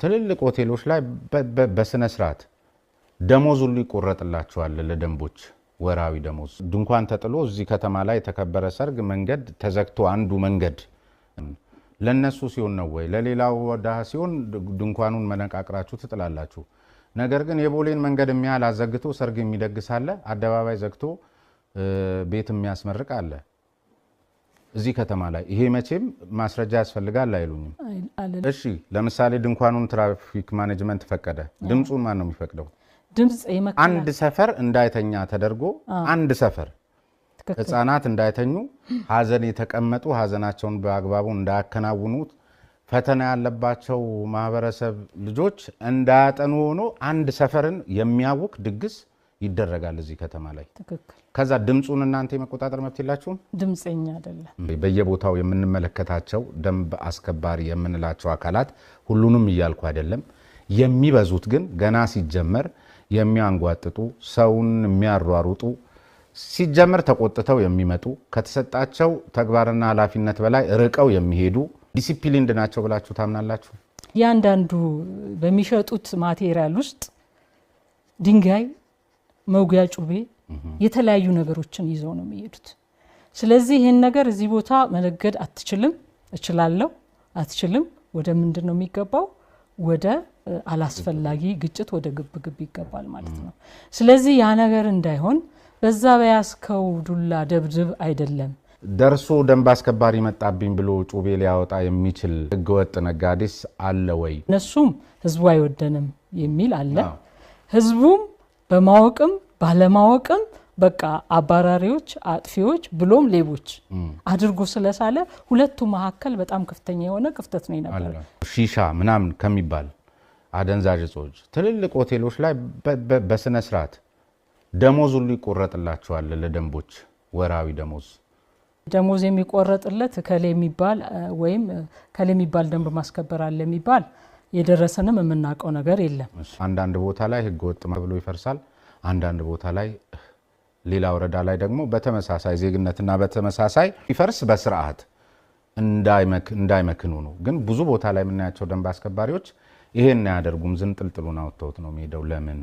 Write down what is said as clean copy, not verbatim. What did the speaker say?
ትልልቅ ሆቴሎች ላይ በስነ ስርዓት ደሞዝ ሁሉ ይቆረጥላቸዋል ለደንቦች ወራዊ ደሞዝ። ድንኳን ተጥሎ እዚህ ከተማ ላይ የተከበረ ሰርግ መንገድ ተዘግቶ አንዱ መንገድ ለነሱ ሲሆን ነው ወይ? ለሌላው ድሃ ሲሆን ድንኳኑን መነቃቅራችሁ ትጥላላችሁ። ነገር ግን የቦሌን መንገድ የሚያህል አዘግቶ ሰርግ የሚደግስ አለ። አደባባይ ዘግቶ ቤት የሚያስመርቅ አለ እዚህ ከተማ ላይ። ይሄ መቼም ማስረጃ ያስፈልጋል አይሉኝም። እሺ፣ ለምሳሌ ድንኳኑን traffic management ፈቀደ። ድምፁን ማን ነው የሚፈቅደው? ድምፅ አንድ ሰፈር እንዳይተኛ ተደርጎ፣ አንድ ሰፈር ህፃናት እንዳይተኙ፣ ሀዘን የተቀመጡ ሀዘናቸውን በአግባቡ እንዳያከናውኑት፣ ፈተና ያለባቸው ማህበረሰብ ልጆች እንዳያጠኑ ሆኖ አንድ ሰፈርን የሚያውክ ድግስ ይደረጋል እዚህ ከተማ ላይ። ከዛ ድምፁን እናንተ የመቆጣጠር መብት የላችሁም። ድምፀኛ አይደለም። በየቦታው የምንመለከታቸው ደንብ አስከባሪ የምንላቸው አካላት፣ ሁሉንም እያልኩ አይደለም፣ የሚበዙት ግን ገና ሲጀመር የሚያንጓጥጡ፣ ሰውን የሚያሯሩጡ፣ ሲጀመር ተቆጥተው የሚመጡ፣ ከተሰጣቸው ተግባርና ኃላፊነት በላይ ርቀው የሚሄዱ disciplined ናቸው ብላችሁ ታምናላችሁ? እያንዳንዱ በሚሸጡት material ውስጥ ድንጋይ፣ መውጊያ ጩቤ፣ የተለያዩ ነገሮችን ይዘው ነው የሚሄዱት። ስለዚህ ይህን ነገር እዚህ ቦታ መነገድ አትችልም፣ እችላለሁ፣ አትችልም፣ ወደ ምንድን ነው የሚገባው? ወደ አላስፈላጊ ግጭት፣ ወደ ግብግብ ይገባል ማለት ነው። ስለዚህ ያ ነገር እንዳይሆን በዛ በያዝከው ዱላ ደብድብ አይደለም። ደርሶ ደንብ አስከባሪ መጣብኝ ብሎ ጩቤ ሊያወጣ የሚችል ህገወጥ ነጋዴስ አለ ወይ? እነሱም ህዝቡ አይወደንም የሚል አለ። ህዝቡም በማወቅም ባለማወቅም በቃ አባራሪዎች፣ አጥፊዎች ብሎም ሌቦች አድርጎ ስለሳለ ሁለቱ መካከል በጣም ከፍተኛ የሆነ ክፍተት ነው የነበረ። ሺሻ ምናምን ከሚባል አደንዛዥ እጾች ትልልቅ ሆቴሎች ላይ በስነ ስርዓት ደሞዝ ሁሉ ይቆረጥላቸዋል ለደንቦች ወራዊ ደሞዝ። ደሞዝ የሚቆረጥለት እከሌ የሚባል ወይም እከሌ የሚባል ደንብ ማስከበር አለ የሚባል የደረሰንም የምናውቀው ነገር የለም። አንዳንድ ቦታ ላይ ህገወጥ ብሎ ይፈርሳል። አንዳንድ ቦታ ላይ፣ ሌላ ወረዳ ላይ ደግሞ በተመሳሳይ ዜግነትና በተመሳሳይ ይፈርስ በስርዓት እንዳይመክኑ ነው። ግን ብዙ ቦታ ላይ የምናያቸው ደንብ አስከባሪዎች ይሄን አያደርጉም። ዝንጥልጥሉን አውጥተውት ነው የሚሄደው። ለምን?